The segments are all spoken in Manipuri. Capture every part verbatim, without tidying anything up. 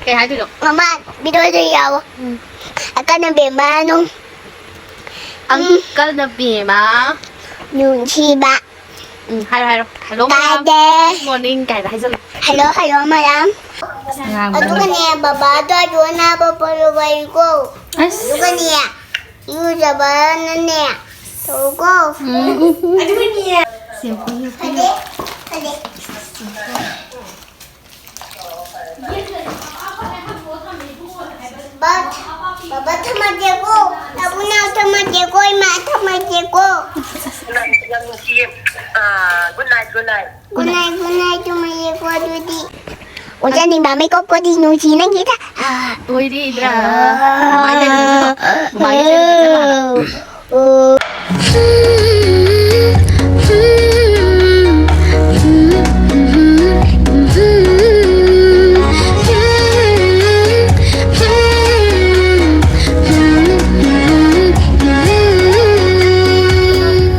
ꯀꯩ ꯍꯥꯏꯗꯣꯏꯅꯣ? ꯃꯃꯥ, ꯚꯤꯗꯤꯑꯣꯗ ꯌꯥꯎꯋꯣ꯫ ꯎꯝ꯫ ꯑꯀꯟ ꯑꯕꯦꯝꯃ ꯅꯨꯡ-, ꯑꯪꯀꯜ ꯅꯕꯦꯝꯃ꯫ ꯅꯨꯡꯁꯤꯕ꯫ ꯎꯝ, ꯍꯥꯏꯔꯣ, ꯍꯥꯏꯔꯣ꯫ "ꯍꯜꯂꯣ, ꯃꯌꯥꯝ꯫ ꯇꯥꯗꯦ꯫ Good morning" ꯀꯥꯏꯅ ꯍꯥꯏꯖꯜꯂꯣ꯫ "ꯍꯜꯂꯣ, ꯍꯜꯂꯣ, ꯃꯌꯥꯝ"꯫ ꯑꯁ, ꯑꯉꯥꯡ ꯑꯗꯨꯒꯅꯦ, ꯕꯕꯥꯗꯣ ꯑꯗꯨ ꯑꯅꯥꯕ ꯄꯣꯔꯨꯕ ꯑꯩꯀꯣ꯫ ꯑꯁ꯫ ꯑꯗꯨꯒꯅꯦ, ꯏꯔꯨꯖꯕꯅꯅꯦ, ꯇꯧꯀꯣ꯫ ꯎꯝ꯫ ꯑꯗꯨꯒꯅꯦ꯫ ꯁꯦꯝ ꯀꯨꯏꯌꯨ, ꯀꯨꯏꯌꯨ꯫ ꯐꯖꯩ, ꯐꯖꯩ꯫ ꯕꯕꯥ, ꯕꯕꯥ ꯊꯝꯃꯒꯦꯀꯣ, ꯑꯕꯨꯡꯅꯥꯎ ꯊꯝꯃꯒꯦꯀꯣ, ꯏꯃꯥ ꯊꯝꯃꯒꯦꯀꯣ꯫ ꯌꯥꯝ ꯅꯨꯡꯁꯤꯌꯦ꯫ ꯑꯥ, good night, good night꯫ Good night, good night, ꯊꯝꯃꯒꯦꯀꯣ ꯑꯗꯨꯗꯤ꯫ ꯑꯣꯖꯥ ꯅꯤꯡꯕꯥ ꯃꯩꯀꯣꯞ ꯀꯣꯗꯤ ꯅꯨꯡꯁꯤ ꯅꯪꯒꯤꯗ꯫ ꯑꯣꯏꯔꯤꯗ꯭ꯔꯥ? ꯃꯃꯥꯏꯗ ꯌꯦꯡꯉꯣ꯫ ꯃꯃꯥꯏꯗ ꯌꯦꯡꯉꯣ꯫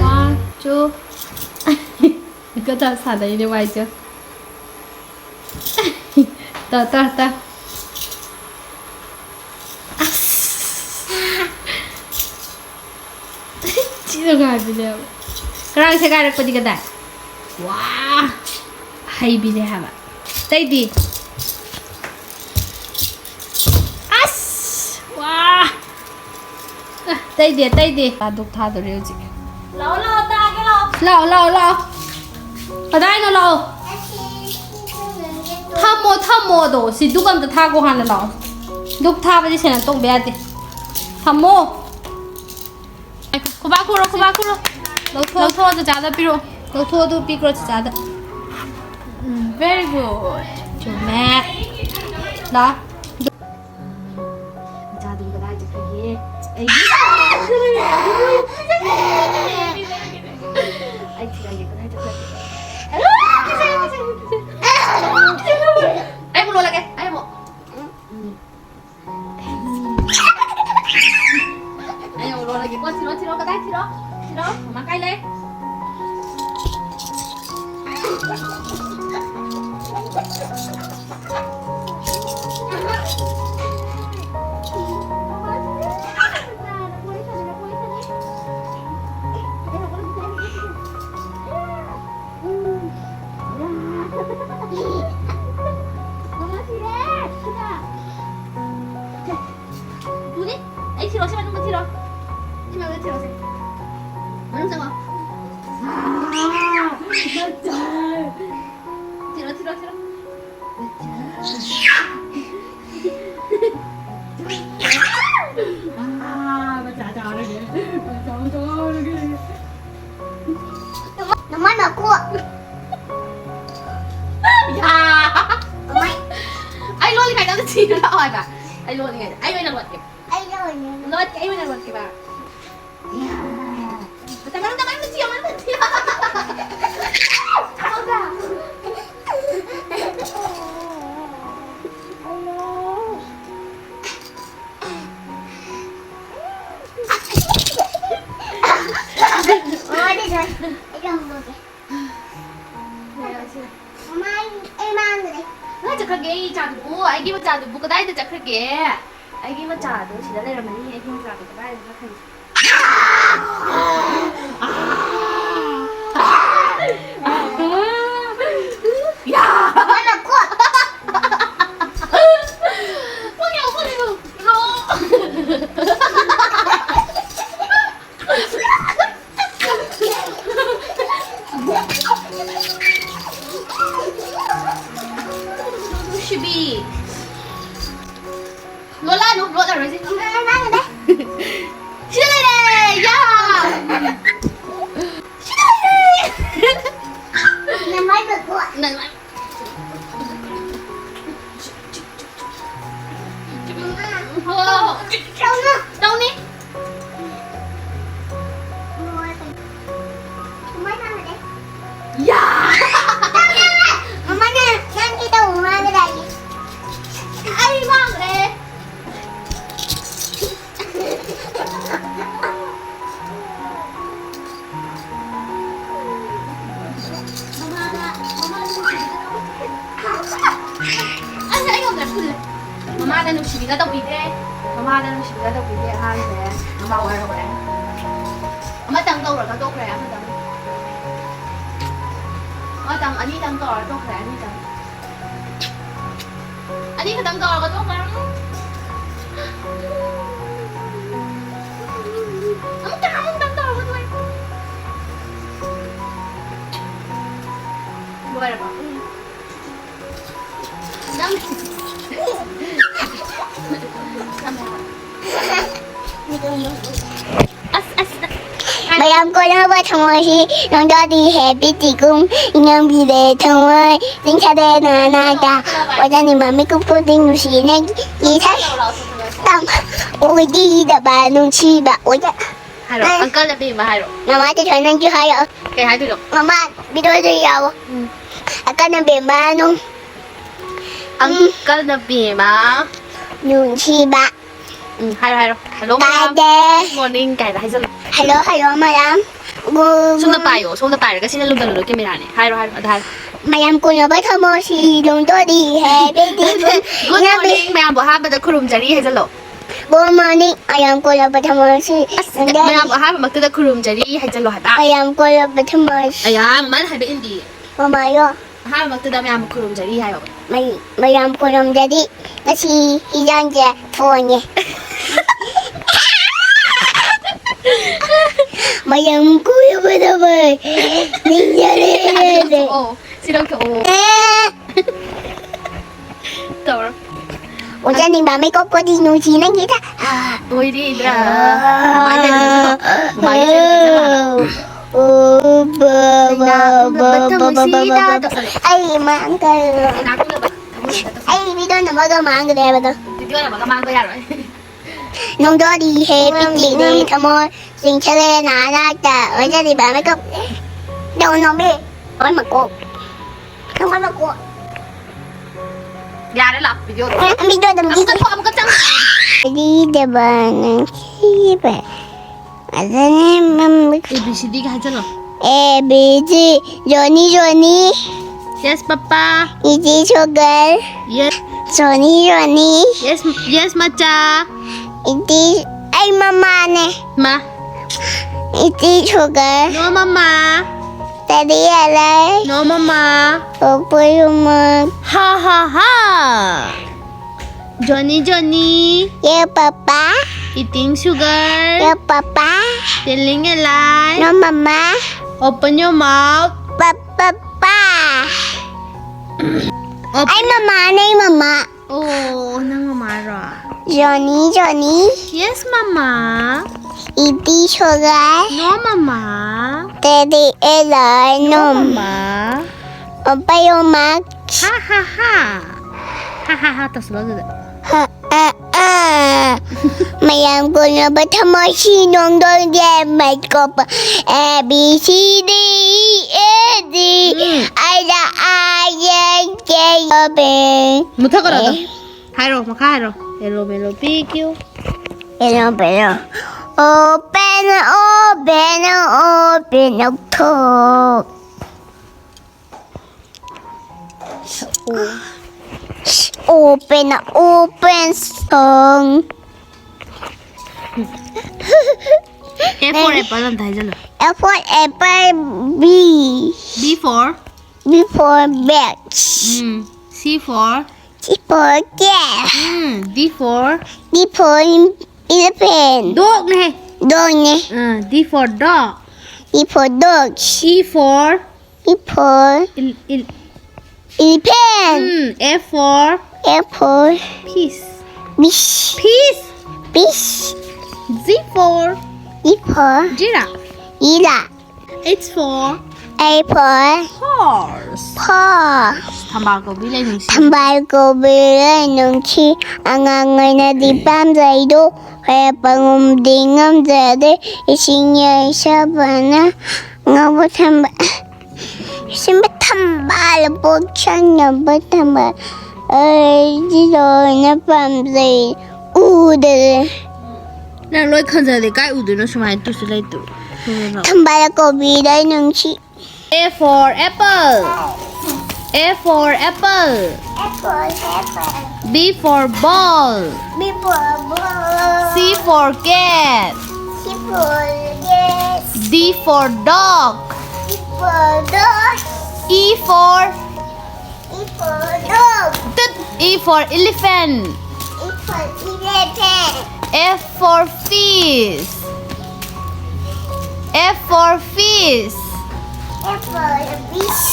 One, two. ꯏꯀ ꯆꯞ ꯁꯥꯟꯅꯩꯅꯦ ꯃꯥꯏꯁꯦ꯫ ꯇ, ꯇ, ꯇ꯫ ꯑꯁ꯫ ꯊꯤ ꯅꯨꯡꯉꯥꯏꯕꯤꯅꯦꯕ꯫ ꯀꯔꯥꯡ ꯁꯦꯒꯥꯏꯔꯛꯄꯗꯤ ꯀꯗꯥꯏ? ꯋꯥ! ꯍꯩꯕꯤꯅꯦ ꯍꯥꯏꯕ꯫ ꯑꯇꯩꯗꯤ? ꯑꯁ! ꯋꯥ! ꯑ, ꯑꯇꯩꯗꯤ, ꯑꯇꯩꯗꯤ? ꯗꯨꯛ ꯊꯥꯗꯣꯔꯦ ꯍꯧꯖꯤꯛ꯫ ꯂꯥꯛꯑꯣ, ꯂꯥꯛꯑꯣ, ꯇꯥꯒꯦ, ꯂꯥꯛꯑꯣ꯫ ꯂꯥꯛꯑꯣ, ꯂꯥꯛꯑꯣ, ꯂꯥꯛꯑꯣ꯫ ꯀꯗꯥꯏꯅꯣ? ꯂꯥꯛꯑꯣ꯫ ꯊꯝꯃꯣ, ꯊꯝꯃꯣ ꯑꯗꯣ꯫ ꯁꯤ ꯗꯨꯛ ꯑꯝꯇ ꯊꯥꯒꯣ ꯍꯥꯟꯅ, ꯂꯥꯛꯑꯣ꯫ ꯗꯨꯛ ꯊꯥꯕꯗꯤ ꯁꯦꯟꯅ ꯇꯣꯡꯕ ꯌꯥꯗꯦ꯫ ꯊꯝꯃꯣ꯫ ꯈꯨꯕꯥꯛ ꯈꯨꯔꯣ, ꯈꯨꯕꯥꯛ ꯈꯨꯔꯣ꯫ ꯂꯧꯊꯣꯛ꯫ ꯂꯧꯊꯣꯛꯑꯣ, ꯆꯆꯥꯗ ꯄꯤꯔꯛꯑꯣ꯫ ꯂꯧꯊꯣꯛꯑꯣ, ꯑꯗꯨ ꯄꯤꯈ꯭ꯔꯣ ꯆꯆꯥꯗ꯫ ꯎꯝ, very good꯫ ꯆꯨꯝꯃꯦ꯫ ꯂꯥꯛꯑꯣ꯫ ꯃꯆꯥꯗꯨꯕꯨ ꯀꯗꯥꯏ ꯆꯠꯈ꯭ꯔꯒꯦ? ꯑꯩꯒꯤ ꯑꯩ ꯊꯤꯔꯝꯒꯦ, ꯀꯗꯥꯏ ꯆꯠꯈ꯭ꯔꯒꯦ? ꯑꯩ ꯑꯃꯨꯛ ꯂꯣꯜꯂꯒꯦ, ꯑꯩ ꯑꯃꯨꯛ꯫ ꯎꯝ꯫ ꯑꯩ ꯑꯃꯨꯛ ꯂꯣꯜꯂꯒꯦꯀꯣ, ꯊꯤꯔꯣ, ꯊꯤꯔꯣ, ꯀꯗꯥꯏ ꯊꯤꯔꯣ? ꯊꯤꯔꯣ, ꯃꯃꯥ ꯀꯥꯏ ꯂꯩ? ꯁꯤꯗ ꯂꯥꯛꯑꯣ ꯍꯥꯏꯕ꯫ ꯑꯩ ꯂꯣꯠꯂꯤꯉꯩꯗ꯫ ꯑꯩ ꯑꯣꯏꯅ ꯂꯣꯠꯀꯦ꯫ ꯑꯩ ꯑꯣꯏꯅ ꯂꯣꯠꯀꯦ, ꯑꯩ ꯑꯣꯏꯅ ꯂꯣꯠꯀꯦꯕ꯫ ꯇꯃꯥꯡ, ꯇꯃꯥꯡ, ꯃꯆꯤ ꯑꯃ ꯃꯆꯤ꯫ ꯃꯃꯥ, ꯑꯩ, ꯑꯩ ꯃꯥꯡꯈ꯭ꯔꯦ꯫ ꯀꯗꯥꯏ ꯆꯠꯈ꯭ꯔꯒꯦ ꯑꯩ ꯏꯆꯥꯗꯨꯕꯨ? ꯑꯩꯒꯤ ꯃꯆꯥꯗꯨꯕꯨ ꯀꯗꯥꯏꯗ ꯆꯠꯈ꯭ꯔꯒꯦ? ꯑꯩꯒꯤ ꯃꯆꯥꯗꯣ ꯁꯤꯗ ꯂꯩꯔꯝꯃꯅꯤ꯫ ꯑꯩꯒꯤ ꯃꯆꯥꯗꯣ ꯀꯗꯥꯏꯗ ꯆꯠꯈ꯭ꯔꯒꯦ? ꯌꯥ! ꯃꯥꯅ ꯀꯣ! ꯄꯨꯡ ꯌꯥꯎ, ꯄꯨꯡ ꯌꯥꯎ꯫ ꯔꯣ! ꯅꯨꯡꯁꯤꯕꯤ꯫ ꯂꯣꯠꯂꯛꯑꯅꯨ, ꯂꯣꯠꯂꯔꯣꯏꯁꯦ꯫ ꯁꯤꯗ ꯂꯩꯔꯦ! ꯌꯥ! ꯁꯤꯗ ꯂꯩꯔꯦ! ꯅꯃꯥꯏ ꯃꯈꯣ꯫ ꯅꯃꯥꯏ꯫ ꯍꯣ꯫ ꯇꯧꯅꯤ꯫ ꯌꯥ! ꯃꯃꯥꯅ ꯅꯪꯒꯤ ꯇꯧꯕ ꯃꯥꯟꯒꯗꯥꯏꯅꯦ꯫ ꯑꯩ ꯃꯥꯡꯈ꯭ꯔꯦ꯫ ꯃꯃꯥꯗ, ꯃꯃꯥꯗ ꯅꯨꯡꯁꯤꯕꯤꯒ ꯇꯧꯕꯤꯗꯦ꯫ ꯃꯃꯥꯗ ꯅꯨꯡꯁꯤꯕꯤꯒ ꯇꯧꯕꯤꯗꯦ꯫ ꯑꯉꯥꯡꯁꯦ ꯃꯃꯥ ꯋꯥꯔꯍꯧꯔꯦ꯫ ꯑꯃꯇꯪ ꯇꯧꯔꯒ ꯇꯣꯛꯈ꯭ꯔꯦ, ꯑꯃꯇꯪ꯫ ꯑꯃꯇꯪ, ꯑꯅꯤꯇꯪ ꯇꯧꯔꯒ ꯇꯣꯛꯈ꯭ꯔꯦ, ꯑꯅꯤꯇꯪ꯫ ꯑꯅꯤ ꯈꯛꯇꯪ ꯇꯧꯔꯒ ꯇꯣꯛꯈ꯭ꯔꯦ꯫ ꯑꯃꯨꯛꯇꯪ, ꯑꯃꯨꯛꯇꯪ ꯇꯧꯔꯒ ꯇꯣꯛꯑꯦ꯫ ꯂꯣꯏꯔꯕꯣ? ꯅꯪ꯫ ꯑꯁ, ꯑꯁ, ꯑꯁ꯫ ꯃꯌꯥꯝ ꯀꯣꯏꯅꯕ ꯊꯃꯣꯏꯁꯤ ꯅꯪꯗꯣꯗꯤ ꯍꯦ ꯄꯤꯇꯤꯒꯨꯝ ꯏꯉꯝꯕꯤꯔꯦ ꯊꯃꯣꯏ ꯆꯤꯡꯁꯔꯦ ꯅꯅꯥꯗ ꯋꯥꯖꯅꯤ ꯃꯃꯤ ꯀꯨꯞꯄꯨꯗꯤ ꯅꯨꯡꯁꯤ ꯅꯪꯒꯤ ꯏꯊꯛ ꯇꯝ ꯑꯣꯏꯗꯤꯗꯕ ꯅꯨꯡꯁꯤꯕ ꯑꯣꯏꯖ ꯍꯥꯏꯔꯣ, ꯑꯪꯀꯜꯅ ꯕꯦꯝꯃ ꯍꯥꯏꯔꯣ꯫ ꯃꯃꯥ ꯇꯦꯊꯣꯏ ꯅꯪꯁꯨ ꯍꯥꯏꯔꯛꯑꯣ꯫ ꯀꯩ ꯍꯥꯏꯗꯣꯏꯅꯣ? ꯃꯃꯥ ꯚꯤꯗꯤꯑꯣꯗ ꯌꯥꯎꯑꯣ꯫ ꯎꯝ꯫ ꯑꯪꯀꯜꯅ ꯕꯦꯝꯃ ꯅꯨꯡ ꯑꯪꯀꯜꯅ ꯕꯦꯝꯃ ꯅꯨꯡꯁꯤꯕ ꯎꯝ, ꯍꯥꯏꯔꯣ, ꯍꯥꯏꯔꯣ꯫ "Hello, ꯃꯌꯥꯝ꯫ ꯇꯥꯗꯦ꯫ Good morning" ꯀꯥꯏꯅ ꯍꯥꯏꯖꯜꯂꯣ꯫ "Hello, hello, ꯃꯌꯥꯝ꯫ ꯒꯨ-, ꯁꯣꯝꯗ ꯒꯨ-" ꯄꯥꯏꯌꯣ, ꯁꯣꯝꯗ ꯄꯥꯏꯔꯒ ꯁꯤꯅ ꯂꯨꯝꯗꯜꯂꯨꯔꯣ ꯀꯦꯃꯦꯔꯥꯅꯦ꯫ ꯍꯥꯏꯔꯣ, ꯍꯥꯏꯔꯣ, ꯑꯗ ꯍꯥꯏꯔꯣ꯫ "ꯃꯌꯥꯝ ꯀꯣꯏꯅꯕ ꯊꯃꯣꯏꯁꯤ ꯂꯣꯡꯗꯣꯔꯤ ꯍꯦ ꯕꯦꯇꯤ ꯒꯨ-" "Good morning, ꯃꯌꯥꯝꯕꯨ ꯑꯍꯥꯟꯕꯗ ꯈꯨꯔꯨꯝꯖꯔꯤ" ꯍꯥꯏꯖꯜꯂꯣ꯫ "Good morning, ꯃꯌꯥꯝ ꯀꯣꯏꯅꯕ ꯊꯃꯣꯏꯁꯤ ꯑꯁ, ꯂꯣꯡꯗꯣꯔꯤ ꯃꯌꯥꯝꯕꯨ ꯑꯍꯥꯟꯕꯃꯛꯇꯗ ꯈꯨꯔꯨꯝꯖꯔꯤ" ꯍꯥꯏꯖꯜꯂꯣ ꯍꯥꯏꯕ꯫ "ꯃꯌꯥꯝ ꯀꯣꯏꯅꯕ ꯊꯃꯣꯏꯁꯤ" ꯑꯌꯥ, ꯃꯃꯥꯅ ꯍꯥꯏꯕ ꯏꯟꯗꯤꯌꯦ꯫ ꯃꯃꯥꯌꯣ꯫ ꯑꯍꯥꯟꯕꯃꯛꯇꯗ ꯃꯌꯥꯝ ꯈꯨꯔꯨꯝꯖꯔꯤ ꯍꯥꯏꯌꯣ꯫ ꯃꯩ-, ꯃꯌꯥꯝ ꯈꯨꯔꯨꯝꯖꯔꯤ꯫ ꯉꯁꯤ ꯍꯤꯟꯖꯥꯡꯁꯦ ꯊꯣꯡꯉꯦ꯫ ꯃꯌꯥꯝ ꯀꯣꯏꯕꯗ ꯚꯥꯏ ꯅꯤꯡꯖꯔꯦ꯫ ꯑꯣ, ꯁꯤ ꯂꯧꯊꯣꯛꯑꯣ꯫ ꯑꯦ꯫ ꯇꯧꯔꯣ꯫ ꯑꯣꯖꯥ ꯅꯤꯡꯕ ꯃꯩꯀꯣꯛ ꯀꯣꯗꯤ ꯅꯨꯡꯁꯤ ꯅꯪꯒꯤꯗ꯫ ꯑꯣꯏꯔꯤꯗ꯭ꯔꯥ? ꯃꯃꯥꯏ ꯂꯩꯕꯗꯨꯁꯨ ꯃꯃꯥꯏ ꯂꯩꯕꯗꯨꯁꯨ ꯑꯣ, ꯕ-, ꯕ-, ꯂꯩꯅꯥ ꯕ-, ꯄꯨꯝꯅꯃꯛ ꯕ-, ꯕ-, ꯊꯃꯣꯏꯁꯤꯗ ꯕ-, ꯕ-, ꯇꯧꯁꯜꯂꯣ꯫ ꯑꯩ ꯃꯥꯡꯈ꯭ꯔꯦ꯫ ꯂꯩꯅꯥ ꯄꯨꯝꯅꯃꯛ ꯊꯃꯣꯏꯁꯤꯗ ꯇꯧꯁꯜꯂꯣ꯫ ꯑꯩ ꯚꯤꯗꯤꯑꯣ ꯅꯝꯃꯒ ꯃꯥꯡꯈ꯭ꯔꯦ ꯍꯥꯏꯕꯗꯣ꯫ ꯚꯤꯗꯤꯑꯣ ꯅꯝꯃꯒ ꯃꯥꯡꯕ ꯌꯥꯔꯣꯏ꯫ ꯅꯣꯡꯗꯣꯔꯤ ꯍꯦ ꯄꯤꯛꯆꯤꯅꯦ ꯊꯃꯣꯏ ꯆꯤꯡꯁꯤꯜꯂꯦ ꯅꯍꯥꯟ ꯂꯥꯛꯇ ꯑꯣꯏꯖꯔꯤꯕ ꯃꯤꯀꯨꯞ꯫ ꯅꯣꯡ ꯅꯣꯡꯃꯤ꯫ ꯑꯣꯏ ꯃꯀꯣꯛ꯫ ꯅꯣꯡ ꯑꯣꯏ ꯃꯀꯣꯛ꯫ ꯌꯥꯔꯦ, ꯂꯥꯛ, ꯚꯤꯗꯤꯑꯣꯗꯣ꯫ ꯚꯤꯗꯤꯑꯣꯗꯣ ꯑꯃꯨꯛꯀ ꯊꯣꯛ, ꯑꯃꯨꯛꯀ ꯆꯪ꯫ ꯀꯔꯤꯗꯕ ꯅꯨꯡꯁꯤꯕ꯫ ꯑꯗꯅꯦ ꯃꯝ-, A B C D ꯒ ꯍꯥꯏꯖꯜꯂꯣ꯫ A B C, Johnny, Johnny. Yes, Papa. It is sugar. Yes. Johnny, Johnny. Yes, yes, ꯃꯆꯥ. It is, ꯑꯩ ꯃꯃꯥꯅꯦ꯫ ꯃꯥ꯫ It is sugar. No, ꯃꯃꯥ꯫ Daddy, I like. No, ꯃꯃꯥ꯫ ꯄꯣꯛꯄ ꯌꯨꯝꯃꯛ꯫ ꯍꯥ, ꯍꯥ, ꯍꯥ꯫ Johnny, Johnny. Yeah, Papa. Eating sugar. Yeah, Papa. Telling a lie. No, Mama. Open your mouth. Pa-, Papa. Open. ꯑꯩ ꯃꯃꯥꯅꯦ, ꯑꯩ ꯃꯃꯥ꯫ ꯑꯣ, ꯅꯪ ꯃꯃꯥꯔꯣ? Johnny, Johnny. Yes, Mama. Iti sogai. No, Mama. Teddy ela No, nom. Mama. Opa yo mak. Ha ha ha. Ha ha ha. Tas lo da. Ha, ah, ah. Mayam ko na ba tamashi nong dong de mai ko pa. A B C D E F G Mm. H I J K L M N O P. ꯃꯨꯊꯠꯀꯅꯣ ꯑꯗꯣ꯫ ꯑꯦ꯫ ꯍꯥꯏꯔꯣ, ꯃꯈꯥ ꯍꯥꯏꯔꯣ꯫ L O M N O P Q. Pero, pero. Open, open, open, tok. Open, open, song. A for apple ꯑꯝꯇ ꯍꯥꯏꯖꯜꯂꯣ꯫ A for apple, B. B for. B for birds. Um. C for. C for cat. Um. D for. D for elephant. Dog ꯅꯦꯍꯦ꯫ Dog ꯅꯦ. ꯑꯥ, D for dog. D for dogs. E for. E for Il, il, elephant. Um. F for. F for Fish. fish. Fish. Fish. G for. G for Giraffe. Ila. H for. A for Horse. horse. ꯊꯝꯕꯥꯜ ꯀꯧꯕꯤ ꯂꯩ ꯅꯨꯡꯁꯤ꯫ ꯊꯝꯕꯥꯜ ꯀꯧꯕꯤ ꯂꯩ ꯅꯨꯡꯁꯤ꯫ ꯑꯉꯥꯡ ꯑꯣꯏꯅꯗꯤ ꯄꯥꯝꯖꯩꯗꯣ꯫ ꯍꯣꯏ, ꯄꯪꯉꯨꯝꯗꯤ ꯉꯝꯖꯗꯦ꯫ ꯏꯁꯤꯡ ꯌꯥꯏꯁꯕꯅ ꯉꯧꯕ ꯊꯝꯕ꯫ ꯁꯤꯟꯕ ꯊꯝꯕꯥꯜ ꯄꯣꯛꯁꯟꯅꯕ ꯊꯝꯕꯥꯜ꯫ ꯑꯩꯗꯤ ꯂꯣꯏꯅ ꯄꯥꯝꯖꯩ꯫ ꯎꯗ꯭ꯔꯦ꯫ ꯅꯪ ꯂꯣꯏ ꯈꯟꯖꯗꯦ, ꯀꯥꯏ ꯎꯗꯣꯏꯅꯣ ꯁꯨꯃꯥꯏꯅ ꯇꯨꯁꯨ ꯂꯩꯇꯨ꯫ ꯊꯝꯕꯥꯜ ꯀꯧꯕꯤ ꯂꯩ ꯅꯨꯡꯁꯤ꯫ A for apple. A for apple. Apple, apple. B for ball. B for ball. C for cat. C for cat. D for dog. D for dog. E for E for dog. Tut. E for elephant. E for elephant. F for fish. F for fish. F for fish.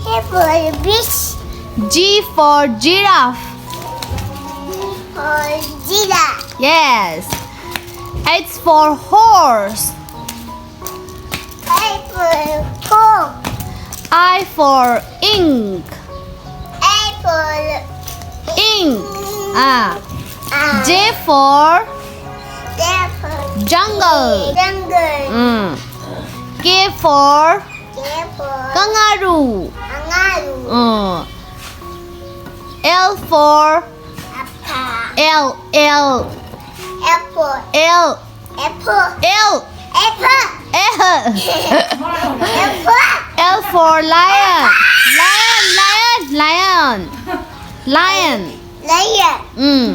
F for fish. G for giraffe. G for giraffe. Yes. H for horse. A for home. I for ink. A for Ink. Ah. uh, J for J for jungle. Jungle. Mm. K for K for kangaroo. Kangaroo. Mm. L for Apple. L L Apple. L Apple. L Apple. L. Apple. L for lion. Lion, lion, lion. Lion. Lion. Mm.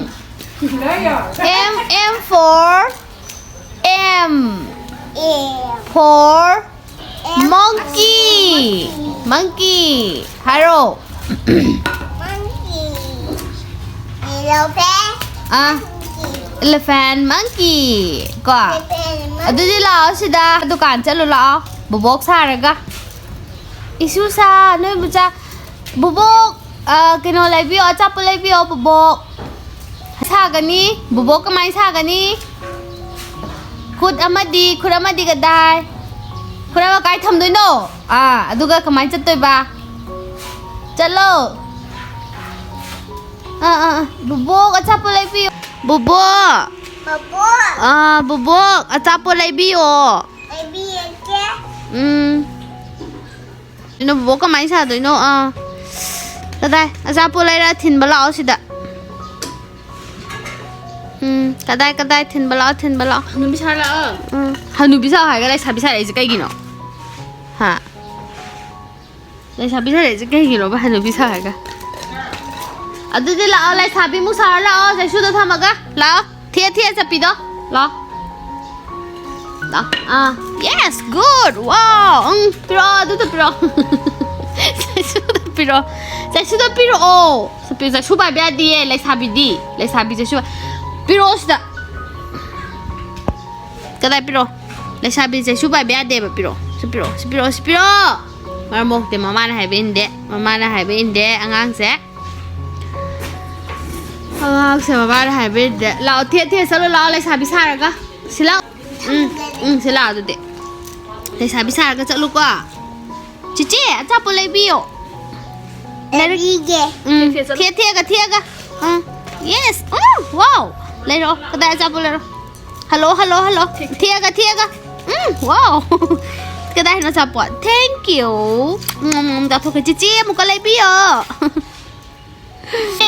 M, M for M. M. For monkey. Monkey. ꯍꯥꯏꯔꯣ. Monkey. Elephant. ꯑꯥ. Elephant, monkey. ꯀꯣ? Elephant. Monkey. ꯑꯗꯨꯗꯤ ꯂꯥꯛꯑꯣ ꯁꯤꯗ ꯗꯨꯀꯥꯟ ꯆꯠꯂꯨ ꯂꯥꯛꯑꯣ, ꯕꯣꯕꯣꯛ ꯁꯥꯔꯒ꯫ ꯏꯁꯨꯁꯥ, ꯅꯣꯏ ꯃꯆꯥ, ꯕꯣꯕꯣꯛ, ꯑ, ꯀꯩꯅꯣ ꯂꯩꯕꯤꯌꯣ, ꯑꯆꯥꯄꯣꯠ ꯂꯩꯕꯤꯌꯣ ꯕꯣꯕꯣꯛ꯫ ꯁꯥꯒꯅꯤ? ꯕꯣꯕꯣꯛ ꯀꯃꯥꯏꯅ ꯁꯥꯒꯅꯤ? ꯈꯨꯠ ꯑꯃꯗꯤ, ꯈꯨꯠ ꯑꯃꯗꯤ ꯀꯗꯥꯏ? ꯈꯨꯠ ꯑꯃ ꯀꯥꯏ ꯊꯝꯗꯣꯏꯅꯣ? ꯑꯥ, ꯑꯗꯨꯒ ꯀꯃꯥꯏꯅ ꯆꯠꯇꯣꯏꯕ? ꯆꯠꯂꯣ꯫ ꯑꯥ, ꯑꯥ, ꯑꯥ꯫ ꯕꯣꯕꯣꯛ, ꯑꯆꯥꯄꯣꯠ ꯂꯩꯕꯤꯌꯣ꯫ ꯕꯣꯕꯣꯛ! ꯕꯣꯕꯣꯛ꯫ ꯑꯥ, ꯕꯣꯕꯣꯛ, ꯑꯆꯥꯄꯣꯠ ꯂꯩꯕꯤꯌꯣ꯫ ꯂꯩꯕꯤꯔꯒꯦ꯫ ꯎꯝ꯫ ꯀꯩꯅꯣ, ꯕꯣꯕꯣꯛ ꯀꯃꯥꯏꯅ ꯁꯥꯗꯣꯏꯅꯣ? ꯑꯥ꯫ ꯀꯗꯥꯏ? ꯑꯆꯥꯄꯣꯠ ꯂꯩꯔ ꯊꯤꯟꯕ ꯂꯥꯛꯑꯣ ꯁꯤꯗ꯫ ꯎꯝ, ꯀꯗꯥꯏ, ꯀꯗꯥꯏ? ꯊꯤꯟꯕ ꯂꯥꯛꯑꯣ, ꯊꯤꯟꯕ ꯂꯥꯛꯑꯣ꯫ ꯍꯅꯨꯕꯤ ꯁꯥ ꯂꯥꯛꯑꯣ꯫ ꯎꯝ, ꯍꯅꯨꯕꯤ ꯁꯥꯎ ꯍꯥꯏꯔꯒ ꯂꯩꯁꯥꯕꯤ ꯁꯥꯔꯛꯏꯁꯦ ꯀꯩꯒꯤꯅꯣ? ꯍꯥ? ꯂꯩꯁꯥꯕꯤ ꯁꯥꯔꯛꯏꯁꯦ ꯀꯩꯒꯤꯅꯣꯕ, ꯍꯅꯨꯕꯤ ꯁꯥꯔꯒ? ꯑꯗꯨꯗꯤ ꯂꯥꯛꯑꯣ, ꯂꯩꯁꯥꯕꯤ ꯑꯃꯨꯛ ꯁꯥꯔ ꯂꯥꯛꯑꯣ, ꯆꯩꯁꯨꯗꯣ ꯊꯝꯃꯒ꯫ ꯂꯥꯛꯑꯣ, ꯊꯦ, ꯊꯦ, ꯆꯠꯄꯤꯗꯣ꯫ ꯂꯥꯛꯑꯣ꯫ ꯂꯥꯛꯑꯣ꯫ ꯑꯥ, yes, good, wow, ꯎꯝ, ꯄꯤꯔꯛꯑꯣ, ꯑꯗꯨꯗꯣ ꯄꯤꯔꯛꯑꯣ꯫ ꯆꯩꯁꯨꯗꯣ ꯄꯤꯔꯛꯑꯣ, ꯆꯩꯁꯨꯗꯣ ꯄꯤꯔꯛꯑꯣ꯫ ꯆꯩꯁꯨ ꯄꯥꯏꯕ ꯌꯥꯗꯤꯌꯦ, ꯂꯩꯁꯥꯕꯤꯗꯤ꯫ ꯂꯩꯁꯥꯕꯤ ꯆꯩꯁꯨ ꯄꯤꯔꯛꯑꯣ ꯁꯤꯗ꯫ ꯀꯗꯥꯏ ꯄꯤꯔꯛꯑꯣ? ꯂꯩꯁꯥꯕꯤ ꯆꯩꯁꯨ ꯄꯥꯏꯕ ꯌꯥꯗꯦꯕ, ꯄꯤꯔꯛꯑꯣ꯫ ꯁꯤ ꯄꯤꯔꯛꯑꯣ, ꯁꯤ ꯄꯤꯔꯛꯑꯣ, ꯁꯤ ꯄꯤꯔꯛꯑꯣ꯫ ꯃꯔꯝ ꯃꯣꯛꯇꯦ, ꯃꯃꯥꯅ ꯍꯥꯏꯕ ꯏꯟꯗꯦ, ꯃꯃꯥꯅ ꯍꯥꯏꯕ ꯏꯟꯗꯦ ꯑꯉꯥꯡꯁꯦ꯫ ꯑꯉꯥꯡꯁꯦ ꯃꯃꯥꯅ ꯍꯥꯏꯕ ꯏꯟꯗꯦ꯫ ꯂꯥꯛꯑꯣ, ꯊꯦ, ꯊꯦ, ꯆꯠꯂꯣ, ꯂꯥꯛꯑꯣ, ꯂꯩꯁꯥꯕꯤ ꯁꯥꯔꯒ꯫ ꯁꯤꯂꯥꯎ꯫ ꯎꯝ, ꯎꯝ, ꯁꯤꯂꯥꯎ ꯑꯗꯨꯗꯤ꯫ ꯂꯩꯁꯥꯕꯤ ꯁꯥꯔꯒ ꯆꯠꯂꯨꯀꯣ꯫ ꯆꯤꯆꯦ, ꯑꯆꯥꯄꯣꯠ ꯂꯩꯕꯤꯌꯣ꯫ ꯂꯩꯔꯨꯒꯦ꯫ ꯎꯝ, ꯊꯦꯛ ꯊꯦꯛ ꯆꯠꯂꯨ꯫ ꯊꯦꯛ-, ꯊꯦꯛꯑꯒ, ꯊꯦꯛꯑꯒ꯫ ꯎꯝ, yes꯫ ꯎꯝ, wow꯫ ꯂꯩꯔꯛꯑꯣ꯫ ꯀꯗꯥꯏ ꯑꯆꯥꯄꯣꯠ ꯂꯩꯔꯣ? Hello, hello, hello. ꯊꯦꯛꯑꯒ, ꯊꯦꯛꯑꯒ꯫ Um, wow꯫ ꯀꯗꯥꯏꯅꯣ ꯑꯆꯥꯄꯣꯠ? Thank you꯫ ꯎꯝ, ꯎꯝ, ꯆꯥꯊꯣꯛꯀꯦ꯫ ꯆꯤꯆꯦ, ꯑꯃꯨꯛꯀ ꯂꯩꯕꯤꯌꯣ꯫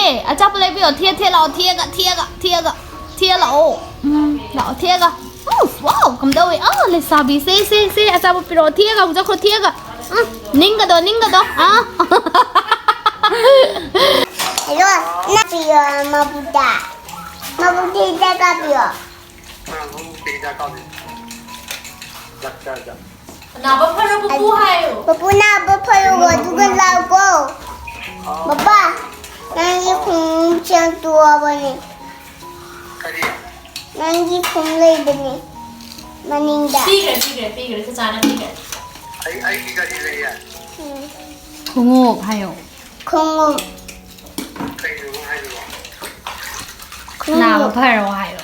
ꯑꯦ, ꯑꯆꯥꯄꯣꯠ ꯂꯩꯕꯤꯌꯣ꯫ ꯊꯦꯛ, ꯊꯦꯛ ꯂꯥꯛꯑꯣ꯫ ꯊꯦꯛꯑꯒ, ꯊꯦꯛꯑꯒ, ꯊꯦꯛꯑꯒ, ꯊꯦꯛꯑ ꯂꯥꯛꯑꯣ꯫ ꯎꯝ, ꯂꯥꯛꯑꯣ, ꯊꯦꯛꯑꯒ꯫ Um, wow, ꯀꯝꯗꯧꯋꯦ? ꯑꯥ, ꯂꯩꯁꯥꯕꯤ, ꯁꯦ, ꯁꯦ, ꯁꯦ, ꯑꯆꯥꯄꯣꯠ ꯄꯤꯔꯛꯑꯣ꯫ ꯊꯦꯛꯑꯒ ꯑꯃꯨꯛ ꯆꯠꯈ꯭ꯔꯣ, ꯊꯦꯛꯑꯒ꯫ ꯎꯝ, ꯅꯤꯡꯒꯗꯣ, ꯅꯤꯡꯒꯗꯣ꯫ ꯑꯥ꯫ ꯍꯦꯔꯣ, ꯅꯪ ꯄꯤꯌꯣ, ꯃꯕꯨꯛꯇ꯫ ꯃꯕꯨꯛꯇ ꯍꯤꯗꯥꯛ ꯀꯥꯞꯄꯤꯌꯣ꯫ ꯑꯥ, ꯃꯕꯨꯛꯇ ꯍꯤꯗꯥꯛ ꯀꯥꯞꯄꯤꯌꯣ꯫ ꯗꯥꯛꯇꯔꯗ꯫ ꯅꯥꯕ ꯐꯔꯕꯕꯨ ꯍꯥꯏꯌꯨ꯫ ꯄꯄꯨ ꯅꯥꯕ ꯐꯔꯕꯣ? ꯑꯗꯨꯒ ꯂꯥꯛꯑꯣꯀꯣ꯫ ꯕꯕꯥ, ꯅꯪꯒꯤ ꯈꯣꯡꯎꯞ ꯁꯦꯡꯇꯣꯛꯑꯕꯅꯦ꯫ ꯀꯔꯤ? ꯅꯪꯒꯤ ꯈꯣꯡꯎꯞ ꯂꯩꯕꯅꯦ ꯃꯅꯤꯡꯗ꯫ ꯄꯤꯈ꯭ꯔꯦ, ꯄꯤꯈ꯭ꯔꯦ, ꯄꯤꯈ꯭ꯔꯦ꯫ ꯆꯆꯥꯅ ꯄꯤꯈ꯭ꯔꯦ꯫ ꯑꯩ, ꯑꯩꯒꯤ ꯀꯔꯤ ꯂꯩꯌꯦ? ꯎꯝ꯫ ꯈꯣꯡꯎꯞ ꯍꯥꯏꯌꯣ꯫ ꯈꯣꯡꯎꯞ꯫ ꯀꯩꯅꯣ ꯅꯪ ꯍꯥꯏꯗꯨꯕꯣ? ꯈꯣꯡꯎꯞ꯫ ꯅꯥꯕ ꯐꯔꯣ ꯍꯥꯏꯌꯣ꯫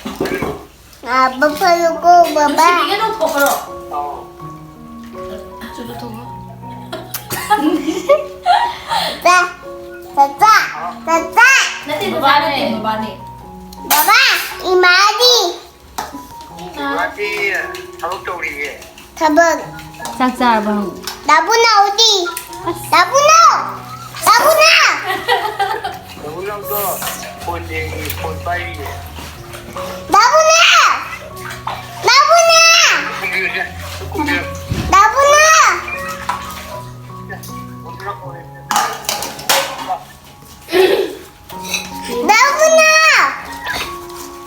ꯅꯥꯕ ꯐꯔꯣꯀꯣ, ꯕꯕꯥ꯫ ꯅꯨꯡꯁꯤꯕꯤꯒ ꯂꯧꯊꯣꯛꯈ꯭ꯔꯣ꯫ ꯑꯥꯎ꯫ ꯆꯨ ꯂꯧꯊꯣꯛꯈ꯭ꯔꯣ꯫ ꯆꯥ, ꯆꯥ, ꯆꯥ, ꯆꯥ꯫ ꯅꯠꯇꯦ, ꯕꯕꯥꯅꯦ꯫ ꯕꯕꯥꯅꯦ, ꯕꯕꯥꯅꯦ꯫ ꯕꯕꯥ, ꯏꯃꯥꯗꯤ? ꯏꯃꯥꯗꯤ ꯊꯕꯛ ꯇꯧꯔꯤꯌꯦ꯫ ꯊꯕꯛ꯫ ꯆꯥꯛ ꯆꯥꯔꯕ ꯍꯪꯉꯨ꯫ ꯗꯥꯕꯨꯅꯥꯎꯗꯤ? ꯑꯁ꯫ ꯗꯥꯕꯨꯅꯥꯎ! ꯗꯥꯕꯨꯅꯥꯎ! ꯗꯥꯕꯨꯅꯥꯎꯗꯣ ꯐꯣꯟ ꯌꯦꯡꯉꯤ, ꯐꯣꯟ ꯄꯥꯏꯔꯤꯌꯦ꯫ ꯗꯥꯕꯨꯅꯥꯎ! ꯗꯥꯕꯨꯅꯥꯎ! ꯈꯨꯝꯕꯤꯔꯨꯁꯦ, ꯈꯨꯝꯕꯤꯔꯨ꯫ ꯗꯥꯕꯨꯅꯥꯎ! ꯗꯥꯕꯨꯅꯥꯎ!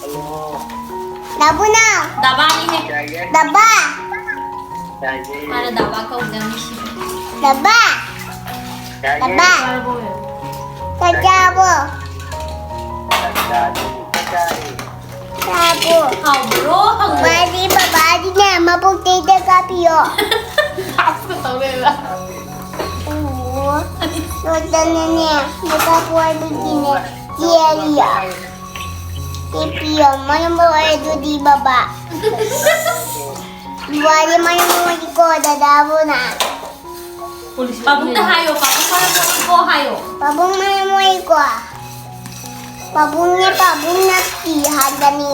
ꯍꯜꯂꯣ꯫ ꯗꯥꯕꯨꯅꯥꯎ! ꯗꯥꯕꯥꯅꯤꯅꯦ꯫ ꯌꯥꯏꯌꯦ꯫ ꯗꯥꯕꯥ! ꯌꯥꯏꯌꯦ꯫ ꯃꯥꯅ ꯗꯥꯕꯥ ꯀꯧꯕꯗ ꯌꯥꯝ ꯅꯨꯡꯁꯤꯕ꯫ ꯗꯥꯕꯥ! ꯌꯥꯏꯌꯦ꯫ ꯗꯥꯕꯥ! ꯆꯥꯔꯕꯣ? ꯆꯥꯛ ꯆꯥꯔꯕꯣ? ꯆꯥꯛ ꯆꯥꯔꯦ, ꯆꯥꯛ ꯆꯥꯔꯦ꯫ ꯆꯥꯔꯕꯣ? ꯍꯥꯎꯕ꯭ꯔꯣ? ꯍꯪꯉꯣ꯫ ꯕꯕꯥꯗꯤ, ꯕꯕꯥꯗꯤꯅꯦ, ꯃꯕꯨꯛꯇꯩꯗ ꯀꯥꯞꯄꯤꯌꯣ꯫ ꯗꯥꯟꯁꯀ ꯇꯧ ꯂꯩꯕ꯫ ꯑꯣ, ꯔꯣꯇꯟꯅꯅꯦ, ꯃꯆꯥ ꯄꯣꯛꯄꯗꯒꯤꯅꯦ, ꯆꯦꯜꯂꯤꯌꯣ꯫ ꯇꯦꯄꯤꯌꯣ, ꯃꯔꯝ ꯑꯣꯏ ꯑꯗꯨꯗꯤ ꯕꯕꯥ꯫ ꯋꯥꯔꯤ ꯃꯔꯝ ꯑꯣꯏꯀꯣ ꯗꯗꯥꯕꯨꯅ꯫ ꯄꯥꯕꯨꯡꯗ ꯍꯥꯏꯌꯣ, ꯄꯥꯕꯨꯡ ꯃꯔꯝ ꯑꯣꯏꯀꯣ ꯍꯥꯏꯌꯣ꯫ ꯄꯥꯕꯨꯡ ꯃꯔꯝ ꯑꯣꯏꯀꯣ꯫ ꯄꯥꯕꯨꯡꯅꯦ, ꯄꯥꯕꯨꯡ ꯅꯠꯇꯦ ꯍꯥꯏꯕꯅꯤ꯫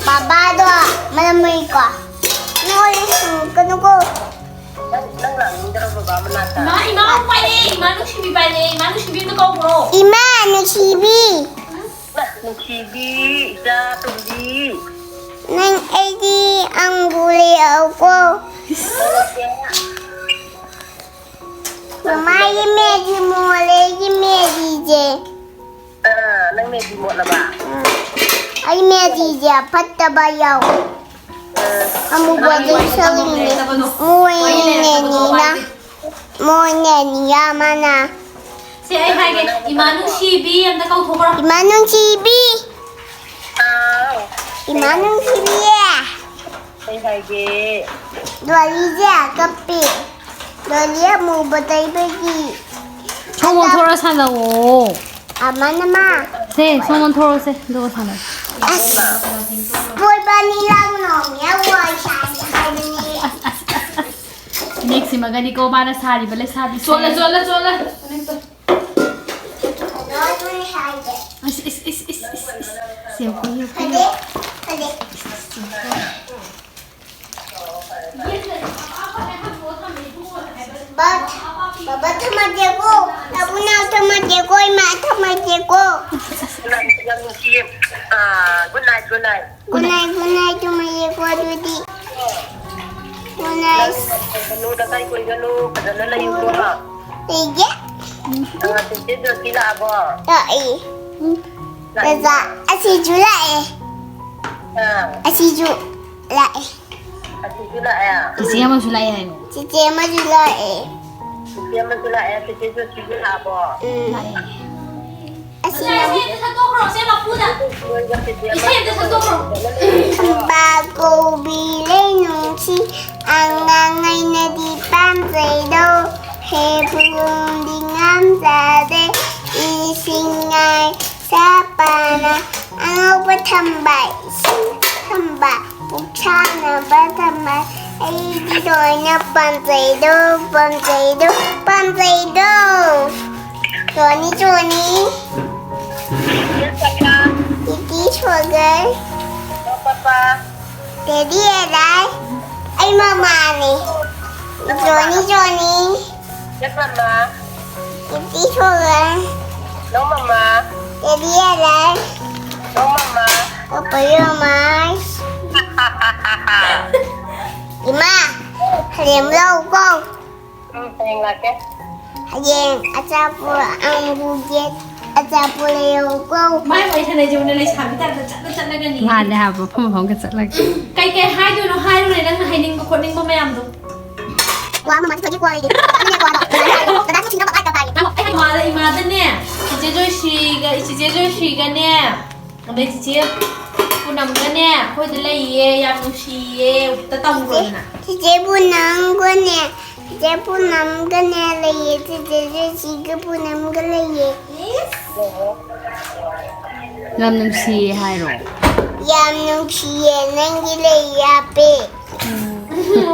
ꯕꯕꯥꯗꯣ ꯃꯔꯝ ꯑꯣꯏꯀꯣ꯫ ꯅꯣꯏ ꯁꯨꯝ ꯀꯩꯅꯣꯀꯣ꯫ ꯅꯪ, ꯅꯪ ꯂꯥꯛꯅꯤꯡꯗ꯭ꯔꯣ ꯕꯕꯥ ꯃꯅꯥꯛꯇ? ꯏꯃꯥ, ꯏꯃꯥ ꯄꯥꯏꯔꯦ, ꯏꯃꯥ ꯅꯨꯡꯁꯤꯕꯤ ꯄꯥꯏꯔꯦ, ꯏꯃꯥ ꯅꯨꯡꯁꯤꯕꯤ ꯑꯝꯇ ꯀꯧꯈ꯭ꯔꯣ꯫ ꯏꯃꯥ ꯅꯨꯡꯁꯤꯕꯤ꯫ ꯏꯃꯥ ꯅꯨꯡꯁꯤꯕꯤ, ꯏꯆꯥ ꯇꯣꯝꯕꯤ꯫ ꯅꯪ ꯑꯩꯒꯤ ꯑꯪꯒꯨꯔ ꯂꯩꯔꯛꯎꯀꯣ꯫ ꯂꯩꯔꯛꯀꯦ꯫ ꯃꯃꯥꯒꯤ ꯃꯦꯒꯤ ꯃꯣꯠꯂꯦ, ꯑꯩꯒꯤ ꯃꯦꯒꯤꯁꯦ꯫ ꯑꯥ, ꯅꯪ ꯃꯦꯒꯤ ꯃꯣꯠꯂꯕ? ꯑꯥ, ꯑꯩ ꯃꯦꯒꯤꯁꯦ ꯐꯠꯇꯕ ꯌꯥꯎꯋꯦ꯫ ꯑꯥ꯫ ꯑꯃꯨꯕ ꯂꯩꯁꯜꯂꯤꯅꯦ꯫ ꯃꯣꯏꯅꯦꯅꯤꯅ, ꯃꯣꯏꯅꯦꯅꯤꯌꯥ ꯃꯥꯅ꯫ ꯁꯦ, ꯑꯩ ꯍꯥꯏꯒꯦ, ꯏꯃꯥ ꯅꯨꯡꯁꯤꯕꯤ ꯑꯝꯇ ꯀꯧꯊꯣꯛꯈ꯭ꯔꯣ꯫ ꯏꯃꯥ ꯅꯨꯡꯁꯤꯕꯤ꯫ ꯍꯥꯎ꯫ ꯏꯃꯥ ꯅꯨꯡꯁꯤꯕꯤ꯫ ꯀꯩ ꯍꯥꯏꯒꯦ? ꯗꯣꯂꯤꯁꯦ ꯀꯞꯄꯤ꯫ ꯗꯣꯂꯤ ꯑꯃꯨꯕ ꯇꯩꯕꯒꯤ꯫ ꯁꯣꯝ ꯑꯣꯟꯊꯣꯔ ꯁꯥꯟꯅꯧꯋꯣ꯫ ꯑꯃꯅ ꯃꯥ꯫ ꯁꯦ, ꯁꯣꯝ ꯑꯣꯟꯊꯣꯔꯛꯑꯣꯁꯦ, ꯑꯗꯨꯒ ꯁꯥꯟꯅꯁꯤ꯫ ꯑꯁ, ꯃꯣꯏꯕꯥꯅꯤ ꯂꯥꯡꯅꯣ, ꯃꯤꯌꯥ ꯋꯥꯏ ꯁꯥꯏ ꯍꯥꯏꯕꯅꯤ꯫ ꯑꯁ, ꯑꯁ, ꯑꯁ, ꯑꯁ꯫ ꯐꯅꯦꯛꯁꯤꯃꯒꯅꯤꯀꯣ ꯃꯥꯅ ꯁꯥꯔꯤꯕ ꯂꯩꯁꯥꯕꯤꯁꯦ꯫ ꯆꯣꯠꯂꯦ, ꯆꯣꯠꯂꯦ, ꯆꯣꯠꯂꯦ꯫ ꯐꯅꯦꯛꯇꯣ꯫ ꯀꯩꯅꯣ ꯑꯗꯨꯅꯤ ꯍꯥꯏꯁꯦ꯫ ꯏꯁ, ꯏꯁ, ꯏꯁ, ꯏꯁ, ꯏꯁ, ꯏꯁ꯫ ꯁꯦ, ꯌꯦꯡꯉꯨꯀꯣ, ꯌꯦꯡꯉꯨꯀꯣ, ꯐꯖꯩ, ꯌꯦꯡꯉꯨꯀꯣ꯫ ꯐꯖꯩ꯫ ꯕꯥ, ꯕꯥꯕꯥ ꯊꯝꯃꯒꯦꯀꯣ꯫ ꯇꯥꯕꯨꯅꯥꯎ ꯊꯝꯃꯒꯦꯀꯣ, ꯏꯃꯥ ꯊꯝꯃꯒꯦꯀꯣ꯫ ꯌꯥꯝ ꯅꯨꯡꯁꯤꯌꯦ꯫ ꯑꯥ, good night, good night꯫ Good night, good night, ꯊꯝꯃꯒꯦꯀꯣ ꯑꯗꯨꯗꯤ꯫ Good night꯫ ꯀꯣꯏꯒꯅꯨ, ꯗꯀꯥꯏ ꯀꯣꯏꯒꯅꯨ, ꯐꯖꯅ ꯂꯩꯌꯨꯀꯣ꯫ ꯂꯩꯒꯦ꯫ ꯑꯥ, ꯆꯦꯆꯦ ꯖꯣꯁꯤ ꯂꯥꯛꯑꯕꯣ? ꯂꯥꯛꯑꯦ꯫ ꯂꯥꯛꯑꯦ꯫ ꯕꯖꯥ, ꯑꯁꯤꯁꯨ ꯂꯥꯛꯑꯦ꯫ ꯑꯥ꯫ ꯑꯁꯤꯁꯨ ꯂꯥꯛꯑꯦ꯫ ꯑꯁꯤꯁꯨ ꯂꯥꯛꯑꯦ꯫ ꯆꯤꯆꯦ ꯑꯃꯁꯨ ꯂꯥꯛꯑꯦ ꯍꯥꯏꯌꯣ꯫ ꯆꯤꯆꯦ ꯑꯃꯁꯨ ꯂꯥꯛꯑꯦ꯫ ꯆꯤꯆꯦ ꯑꯃꯁꯨ ꯂꯥꯛꯑꯦ, ꯆꯤꯆꯦ ꯖꯣꯁꯤꯁꯨ ꯂꯥꯛꯑꯕꯣ? ꯎꯝ꯫ ꯂꯥꯛꯑꯦ꯫ ꯑꯁꯤ ꯏꯁꯩ ꯑꯝꯇ ꯁꯛꯇꯣꯛꯈ꯭ꯔꯣ, ꯁꯦ ꯃꯄꯨꯗ꯫ ꯏꯁꯩ ꯑꯝꯇ ꯁꯛꯇꯣꯛꯈ꯭ꯔꯣ꯫ ꯊꯝꯕꯥꯜ ꯀꯧꯕꯤ ꯂꯩꯅꯨꯡꯁꯤ, ꯑꯉꯥꯡ ꯑꯩꯅꯗꯤ ꯄꯥꯝꯖꯩꯗꯣ꯫ ꯍꯦ ꯕꯨꯂꯨꯝꯗꯤ ꯉꯝꯖꯗꯦ, ꯏꯁꯤꯡ ꯉꯥꯏ ꯁꯥꯄꯅ꯫ ꯌꯥꯎꯕ ꯊꯝꯕ, ꯏꯁꯤꯡ ꯊꯝꯕ, ꯄꯨꯛ ꯁꯥꯅꯕ ꯊꯝꯕ, ꯑꯩꯗꯤ ꯂꯣꯏꯅ ꯄꯥꯝꯖꯩꯗꯣ, ꯄꯥꯝꯖꯩꯗꯣ, ꯄꯥꯝꯖꯩꯗꯣ꯫ Johnny, Johnny. Yes, Papa. ꯏꯇꯤ ꯁꯣꯒꯔ꯫ No, Papa. ꯗꯦꯗꯤ ꯑꯦꯂꯥꯏ꯫ ꯑꯩ ꯃꯃꯥꯅꯦ꯫ Johnny, Johnny. Yes, Mama. ꯏꯇꯤ ꯁꯣꯒꯔ꯫ No, Mama. ꯗꯦꯗꯤ lies. No, Mama. Open your eyes. ꯏꯃꯥ, ꯍꯌꯦꯡ ꯂꯧꯀꯣ꯫ ꯎꯝ, ꯍꯌꯦꯡ ꯂꯥꯛꯀꯦ꯫ ꯍꯌꯦꯡ ꯑꯆꯥꯄꯣꯠ ꯑꯪꯒꯨꯔ ꯒꯦꯠ ꯑꯆꯥꯄꯣꯠ ꯂꯩꯔꯛꯎꯀꯣ꯫ ꯃꯥꯏ ꯋꯥꯔꯤ ꯁꯥꯟꯅꯩꯁꯤꯕꯨꯅꯦ, ꯂꯩꯁꯥꯕꯤ ꯇꯥꯏꯞꯇ ꯆꯠꯂ ꯆꯠꯂꯒꯅꯤ꯫ ꯃꯥꯅꯦ ꯍꯥꯏꯕ, ꯃꯐꯝ ꯃꯐꯝꯒ ꯆꯠꯂꯒ꯫ ꯀꯩ ꯀꯩ ꯍꯥꯏꯗꯣꯏꯅꯣ ꯍꯥꯏꯔꯨꯅꯦ, ꯅꯪꯅ ꯍꯥꯏꯅꯤꯡꯕ ꯈꯣꯠꯅꯤꯡꯕ ꯃꯌꯥꯝꯗꯣ꯫ ꯋꯥ ꯑꯃ ꯃꯥꯁꯨ ꯊꯣꯏꯒꯤ ꯀꯣꯜ ꯂꯩꯇꯦ꯫ ꯑꯗꯨꯅꯦ ꯀꯣꯜꯗꯣ꯫ ꯗꯗꯥꯁꯨ ꯁꯤꯡꯅꯕ ꯍꯥꯏ ꯇꯞ ꯇꯥꯏ꯫ ꯏꯃꯥꯗ, ꯏꯃꯥꯗꯅꯦ, ꯆꯤꯆꯦ ꯖꯣꯏꯁ꯭ꯔꯤꯒ, ꯆꯤꯆꯦ ꯖꯣꯏꯁ꯭ꯔꯤꯒꯅꯦ, ꯑꯗꯩ ꯆꯤꯆꯦ ꯄꯨꯅꯝꯒꯅꯦ, ꯑꯩꯈꯣꯏꯗ ꯂꯩꯌꯦ, ꯌꯥꯝ ꯅꯨꯡꯁꯤꯌꯦ, ꯑꯝꯇ ꯇꯧꯈ꯭ꯔꯣꯗꯅ꯫ ꯆꯤꯆꯦ ꯄꯨꯅꯝꯒꯅꯦ, ꯆꯤꯆꯦ ꯄꯨꯅꯝꯒꯅꯦ ꯂꯩꯌꯦ, ꯆꯤꯆꯦ ꯖꯣꯏꯁ꯭ꯔꯤꯒ ꯄꯨꯅꯝꯒ ꯂꯩꯌꯦ꯫ ꯌꯥꯝ ꯅꯨꯡꯁꯤꯌꯦ ꯍꯥꯏꯔꯣ꯫ ꯌꯥꯝ ꯅꯨꯡꯁꯤꯌꯦ, ꯅꯪꯒꯤ ꯂꯩ ꯌꯥꯞꯄꯦ꯫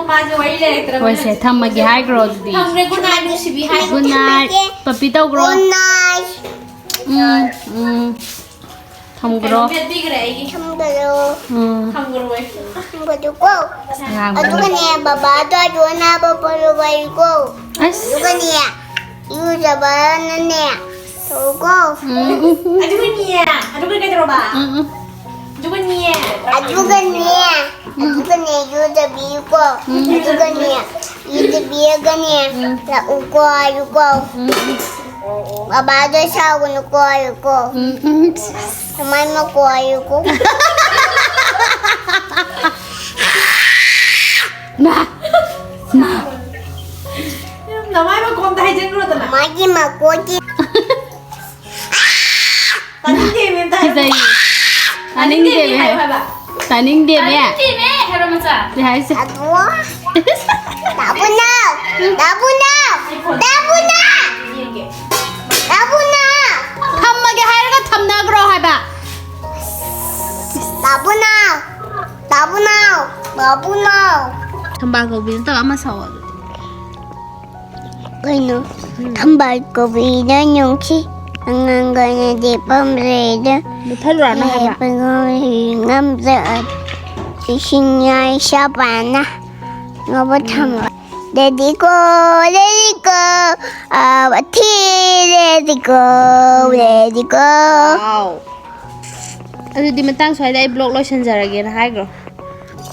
ꯃꯥꯁꯦ ꯋꯥꯔꯤ ꯂꯩꯔꯛꯇ꯭ꯔꯕ꯫ ꯍꯣꯏꯁꯦ, ꯊꯝꯃꯒꯦ ꯍꯥꯏꯈ꯭ꯔꯣ ꯑꯗꯨꯗꯤ꯫ ꯊꯝꯈ꯭ꯔꯦ, good night, ꯅꯨꯡꯁꯤꯕꯤ ꯍꯥꯏ꯫ Good night, ꯄꯞꯄꯤ ꯇꯧꯈ꯭ꯔꯣ꯫ Good night꯫ ꯎꯝ, ꯎꯝ꯫ ꯊꯝꯈ꯭ꯔꯣ꯫ ꯀꯩꯅꯣꯝ ꯃꯦꯠꯄꯤꯈ꯭ꯔꯦ ꯑꯩꯒꯤ꯫ ꯊꯝꯒꯅꯨ꯫ ꯎꯝ꯫ ꯊꯝꯈ꯭ꯔꯣꯏ꯫ ꯊꯝꯒꯅꯨꯀꯣ꯫ ꯑꯉꯥꯡꯕꯅꯤ꯫ ꯑꯗꯨꯒꯅꯦ, ꯕꯕꯥꯗꯣ ꯑꯗꯨ ꯑꯅꯥꯕ ꯄꯣꯔꯨꯕ ꯑꯩꯀꯣ꯫ ꯑꯁ꯫ ꯑꯗꯨꯒꯅꯦ, ꯏꯔꯨꯖꯕꯅꯅꯦ, ꯇꯧꯀꯣ꯫ ꯎꯝ, ꯎꯝ, ꯎꯝ꯫ ꯑꯗꯨꯒꯅꯦ, ꯑꯗꯨꯒ ꯀꯩꯗꯧꯔꯕ? ꯎꯝ, ꯎꯝ꯫ ꯑꯗꯨꯒꯅꯦ꯫ ꯑꯗꯨꯒꯅꯦ, ꯎꯝ꯫ ꯑꯗꯨꯒꯅꯦ, ꯏꯔꯨꯖꯕꯤꯌꯨꯀꯣ꯫ ꯎꯝ꯫ ꯑꯗꯨꯒꯅꯦ, ꯏꯔꯨꯖꯕꯤꯔꯒꯅꯦ, ꯎꯝ꯫ ꯂꯥꯛꯎꯀꯣ, ꯍꯥꯏꯌꯨꯀꯣ꯫ ꯎꯝ, ꯎꯝ꯫ ꯕꯕꯥꯗꯣ ꯁꯥꯎꯒꯅꯨꯀꯣ, ꯍꯥꯏꯌꯨꯀꯣ꯫ ꯎꯝ, ꯎꯝ꯫ ꯃꯃꯥꯏ ꯃꯀꯣꯛ ꯍꯥꯏꯌꯨꯀꯣ꯫ ꯃꯥ! ꯃꯥ! ꯅꯃꯥꯏ ꯃꯈꯣꯡꯗ ꯍꯩꯖꯤꯟꯈ꯭ꯔꯣꯗꯅ꯫ ꯃꯥꯒꯤ ꯃꯀꯣꯛꯀꯤ꯫ ꯇꯥꯅꯤꯡꯗꯦꯃꯤ, ꯑꯝꯇ ꯍꯥꯏꯔꯣ꯫ ꯀꯤꯖꯩ꯫ ꯇꯥꯅꯤꯡꯗꯦꯃꯤ ꯇꯥꯅꯤꯡꯗꯦꯃꯤ꯫ ꯍꯥꯏꯌꯣ ꯍꯥꯏꯕ꯫ ꯇꯥꯅꯤꯡꯗꯦꯃꯤ꯫ ꯇꯥꯅꯤꯡꯗꯦꯃꯤ ꯍꯥꯏꯔꯣ, ꯃꯆꯥ꯫ ꯁꯤ ꯍꯥꯏꯁꯦ꯫ ꯑꯗꯣ꯫ ꯗꯥꯕꯨꯅꯥꯎ! ꯗꯥꯕꯨꯅꯥꯎ! ꯗꯥꯕꯨꯅꯥꯎ! ꯌꯦꯡꯒꯦ꯫ ꯗꯥꯕꯨꯅꯥꯎ! ꯊꯝꯃꯒꯦ ꯍꯥꯏꯔꯒ ꯊꯝꯅꯈ꯭ꯔꯣ ꯍꯥꯏꯕ꯫ ꯕꯥꯕꯨꯅꯥꯎ! ꯕꯥꯕꯨꯅꯥꯎ! ꯕꯥꯕꯨꯅꯥꯎ! ꯊꯝꯕꯥꯜ ꯀꯧꯕꯤ ꯅꯠꯇꯕ ꯑꯃ ꯁꯛꯑꯣ ꯑꯗꯨꯗꯤ꯫ ꯀꯩꯅꯣ? ꯎꯝ꯫ ꯊꯝꯕꯥꯜ ꯀꯧꯕꯤꯅ ꯅꯨꯡꯁꯤ, ꯑꯉꯥꯡꯒꯅꯗꯤ ꯄꯥꯝꯖꯩꯗ꯫ ꯃꯨꯊꯠꯂꯨꯔꯅꯨ ꯍꯥꯏꯕ꯫ ꯂꯦꯞꯄ ꯉꯝꯗ, ꯏꯁꯤꯡ ꯌꯥꯏ ꯁꯥꯄꯥꯅ ꯉꯧꯕ ꯊꯝꯕ꯫ Let it go, let it go, ꯑꯋꯥꯊꯤ, let it go, let it go꯫ Wow꯫ ꯑꯗꯨꯗꯤ ꯃꯇꯥꯡ ꯁ꯭ꯋꯥꯏꯗ ꯑꯩ vlog ꯂꯣꯏꯁꯤꯟꯖꯔꯒꯦꯅ ꯍꯥꯏꯈ꯭ꯔꯣ꯫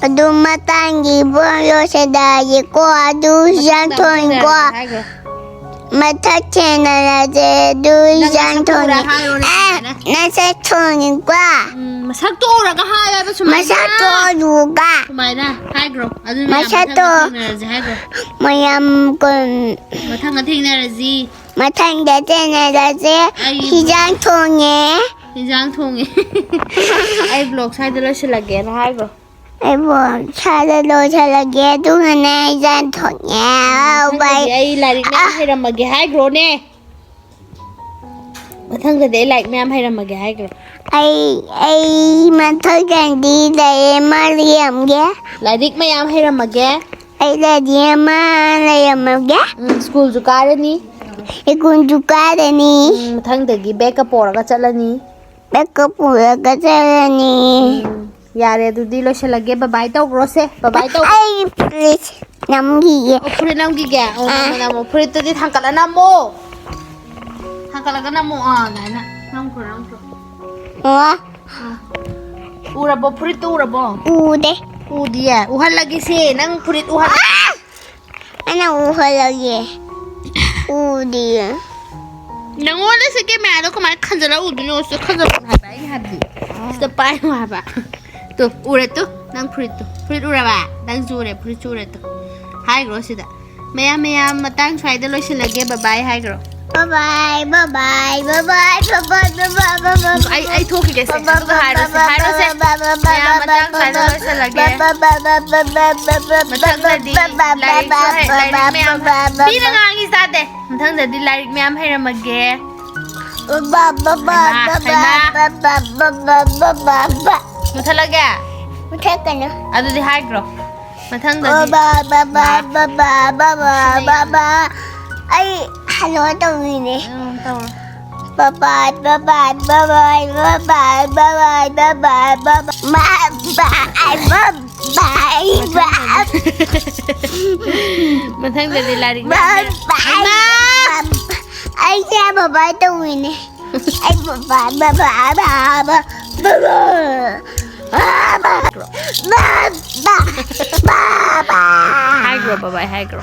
ꯑꯗꯨ ꯃꯇꯥꯡꯒꯤ vlog ꯂꯣꯏꯁꯤꯟꯖꯔꯒꯦꯀꯣ, ꯑꯗꯨ ꯃꯊꯪꯗ ꯑꯃꯨꯛ ꯆꯪꯊꯣꯛꯏꯀꯣ꯫ ꯊꯦꯡꯅꯔꯁꯦ ꯍꯥꯏꯈ꯭ꯔꯣ꯫ ꯃꯊꯛ ꯊꯦꯡꯅꯔꯁꯦ, ꯑꯗꯨ ꯅꯪ ꯅꯁꯛꯇꯣ ꯎꯔ ꯆꯪꯊꯣꯛꯏ꯫ ꯍꯥꯏꯔꯣꯅꯦ ꯑꯦ, ꯁꯨꯃꯥꯏꯅ꯫ ꯅꯁꯛ ꯊꯣꯡꯏꯀꯣ꯫ ꯎꯝ, ꯃꯁꯛꯇꯣ ꯎꯔꯒ ꯍꯥꯏꯌꯣ ꯍꯥꯏꯕ ꯁꯨꯃꯥꯏꯅ꯫ ꯃꯁꯛꯇꯣ ꯎꯔꯒ꯫ ꯁꯨꯃꯥꯏꯅ ꯍꯥꯏꯈ꯭ꯔꯣ꯫ ꯑꯗꯨ ꯃꯌꯥꯝ ꯃꯁꯛꯇꯣ꯫ ꯃꯊꯪꯗ ꯊꯦꯡꯅꯔꯁꯦ ꯍꯥꯏꯈ꯭ꯔꯣ꯫ ꯃꯌꯥꯝ ꯀꯨꯟ꯫ ꯃꯊꯪꯗ ꯊꯦꯡꯅꯔꯁꯤ꯫ ꯃꯊꯪꯗ ꯊꯦꯡꯅꯔꯁꯦ꯫ ꯑꯩ ꯍꯤꯟꯖꯥꯡ ꯊꯣꯡꯉꯦ꯫ ꯍꯤꯟꯖꯥꯡ ꯊꯣꯡꯉꯦ꯫ ꯑꯩ vlog ꯁ꯭ꯋꯥꯏꯗ ꯂꯣꯏꯁꯤꯜꯂꯒꯦꯅ ꯍꯥꯏꯈ꯭ꯔꯣ꯫ ꯑꯩ vlog ꯁ꯭ꯋꯥꯏꯗ ꯂꯣꯏꯁꯤꯜꯂꯒꯦ, ꯑꯗꯨꯒꯅꯦ ꯍꯤꯟꯖꯥꯡ ꯊꯣꯡꯉꯦ꯫ ꯃꯊꯪꯗꯗꯤ ꯕꯥꯏ꯫ ꯑꯩ ꯂꯥꯏꯔꯤꯛ ꯃꯌꯥꯝ ꯑꯥ꯫ ꯍꯩꯔꯝꯃꯒꯦ ꯍꯥꯏꯈ꯭ꯔꯣꯅꯦ꯫ ꯃꯊꯪꯗꯗꯤ ꯑꯩ ꯂꯥꯏꯔꯤꯛ ꯃꯌꯥꯝ ꯍꯩꯔꯝꯃꯒꯦ ꯍꯥꯏꯈ꯭ꯔꯣ꯫ ꯑꯩ, ꯑꯩ ꯃꯊꯪꯗꯗꯤ ꯂꯥꯏꯔꯤꯛ ꯑꯃ ꯂꯩꯔꯝꯒꯦ꯫ ꯂꯥꯏꯔꯤꯛ ꯃꯌꯥꯝ ꯍꯩꯔꯝꯃꯒꯦ꯫ ꯑꯩ ꯂꯥꯏꯔꯤꯛ ꯑꯃ ꯂꯩꯔꯝꯃꯒꯦ꯫ ꯎꯝ, ꯁ꯭ꯀꯨꯜꯁꯨ ꯀꯥꯔꯅꯤ꯫ ꯁ꯭ꯀꯨꯜꯁꯨ ꯀꯥꯔꯅꯤ꯫ ꯎꯝ, ꯃꯊꯪꯗꯒꯤ ꯕꯦꯒꯀ ꯄꯣꯔꯒ ꯆꯠꯂꯅꯤ꯫ ꯕꯦꯒꯀ ꯄꯨꯔꯒ ꯆꯠꯂꯅꯤ꯫ ꯎꯝ, ꯌꯥꯔꯦ, ꯑꯗꯨꯗꯤ ꯂꯣꯏꯁꯤꯜꯂꯒꯦ꯫ Bye bye ꯇꯧꯈ꯭ꯔꯣꯁꯦ꯫ Bye bye ꯇꯧ꯫ ꯑꯩ ꯐꯨꯔꯤꯠ ꯅꯝꯈꯤꯒꯦ꯫ ꯑꯣ, ꯐꯨꯔꯤꯠ ꯅꯝꯈꯤꯒꯦ? ꯑꯣ, ꯑꯥ꯫ ꯅꯝꯃꯣ, ꯅꯝꯃꯣ꯫ ꯐꯨꯔꯤꯠꯇꯨꯗꯤ ꯊꯥꯡꯀꯠꯂ ꯅꯝꯃꯣ꯫ ꯊꯥꯡꯀꯠꯂꯒ ꯅꯝꯃꯣ꯫ ꯑꯥ, ꯑꯗꯨꯃꯥꯏꯅ꯫ ꯅꯝꯈ꯭ꯔꯣ, ꯅꯝꯈ꯭ꯔꯣ꯫ ꯑꯣ꯫ ꯑꯥ꯫ ꯎꯔꯕꯣ? ꯐꯨꯔꯤꯠꯇꯨ ꯎꯔꯕꯣ? ꯎꯗꯦ꯫ ꯎꯗꯤꯌꯦ? ꯎꯍꯜꯂꯒꯦꯁꯦ꯫ ꯅꯪ ꯐꯨꯔꯤꯠ ꯎꯍꯜ-, ꯑꯥ! ꯑꯩꯅ ꯎꯍꯜꯂꯒꯦ꯫ ꯎꯗꯤꯌꯦ꯫ ꯅꯪꯉꯣꯟꯗ ꯁꯤ cameraꯗꯣ ꯀꯃꯥꯏꯅ ꯈꯟꯖꯜꯂ ꯎꯗꯣꯏꯅꯣ? ꯁꯤꯗ ꯈꯟꯖꯜꯂꯛꯑꯣ ꯍꯥꯏꯕ ꯑꯩꯅ ꯍꯥꯏꯕꯗꯤ꯫ ꯁꯤꯗ ꯄꯥꯏꯌꯣ ꯍꯥꯏꯕ꯫ ꯇꯨ, ꯎꯔꯦ ꯇꯨ, ꯅꯪ ꯐꯨꯔꯤꯠꯇꯨ꯫ ꯐꯨꯔꯤꯠ ꯎꯔꯕ? ꯅꯪꯁꯨ ꯎꯔꯦ, ꯐꯨꯔꯤꯠꯁꯨ ꯎꯔꯦ ꯇꯨ꯫ ꯍꯥꯏꯈ꯭ꯔꯣ ꯁꯤꯗ꯫ ꯃꯌꯥꯝ, ꯃꯌꯥꯝ, ꯃꯇꯥꯡ ꯁ꯭ꯋꯥꯏꯗ ꯂꯣꯏꯁꯤꯜꯂꯒꯦ, bye bye ꯍꯥꯏꯈ꯭ꯔꯣ꯫ Bye bye, bye bye, bye bye꯫ ꯑꯩ, ꯑꯩ ꯊꯣꯛꯈꯤꯒꯦꯁꯦ, ꯑꯗꯨꯒ ꯍꯥꯏꯔꯣꯁꯦ, ꯍꯥꯏꯔꯣꯁꯦ꯫ ꯃꯌꯥꯝ, ꯃꯇꯥꯡ ꯁ꯭ꯋꯥꯏꯗ ꯂꯣꯏꯁꯤꯜꯂꯒꯦ꯫ ꯃꯊꯪꯗꯗꯤ ꯂꯥꯏꯔꯤꯛꯁꯨ ꯍꯩ-, ꯂꯥꯏꯔꯤꯛ ꯃꯌꯥꯝ ꯍꯩ-, ꯃꯤꯅ ꯉꯥꯡꯉꯤ ꯇꯥꯗꯦ꯫ ꯃꯊꯪꯗꯗꯤ ꯂꯥꯏꯔꯤꯛ ꯃꯌꯥꯝ ꯍꯩꯔꯝꯃꯒꯦ꯫ ꯍꯩꯃꯥ, ꯍꯩꯃꯥ꯫ ꯃꯨꯊꯠꯂꯒꯦ? ꯃꯨꯊꯠꯀꯅꯨ꯫ ꯑꯗꯨꯗꯤ ꯍꯥꯏꯈ꯭ꯔꯣ꯫ ꯃꯊꯪꯗꯗꯤ ꯕꯕꯥ ꯕꯕꯥ ꯕꯕꯥ ꯕꯕꯥ ꯕꯕꯥ꯫ ꯑꯩ ꯍꯜꯂꯣ ꯇꯧꯔꯤꯅꯦ꯫ ꯎꯝ, ꯇꯧꯔꯣ꯫ ꯕꯕꯥ ꯕꯕꯥ ꯕꯕꯥ ꯕꯕꯥ ꯕꯕꯥ ꯕꯕꯥ ꯕꯕꯥ ꯕꯕꯥ ꯕꯕꯥ꯫ ꯃꯊꯪꯗꯗꯤ ꯂꯥꯏꯔꯤꯛ ꯕꯕꯥ꯫ ꯑꯩꯁꯦ ꯕꯕꯥ ꯇꯧꯔꯤꯅꯦ꯫ ꯑꯩ ꯕꯕꯥ ꯕꯕꯥ ꯕꯕꯥ ꯕꯕꯥ꯫ ꯕꯕꯥ ꯕꯕꯥ ꯕꯕꯥ꯫ ꯍꯥꯏꯈ꯭ꯔꯣ ꯕꯕꯥ ꯍꯥꯏꯈ꯭ꯔꯣ꯫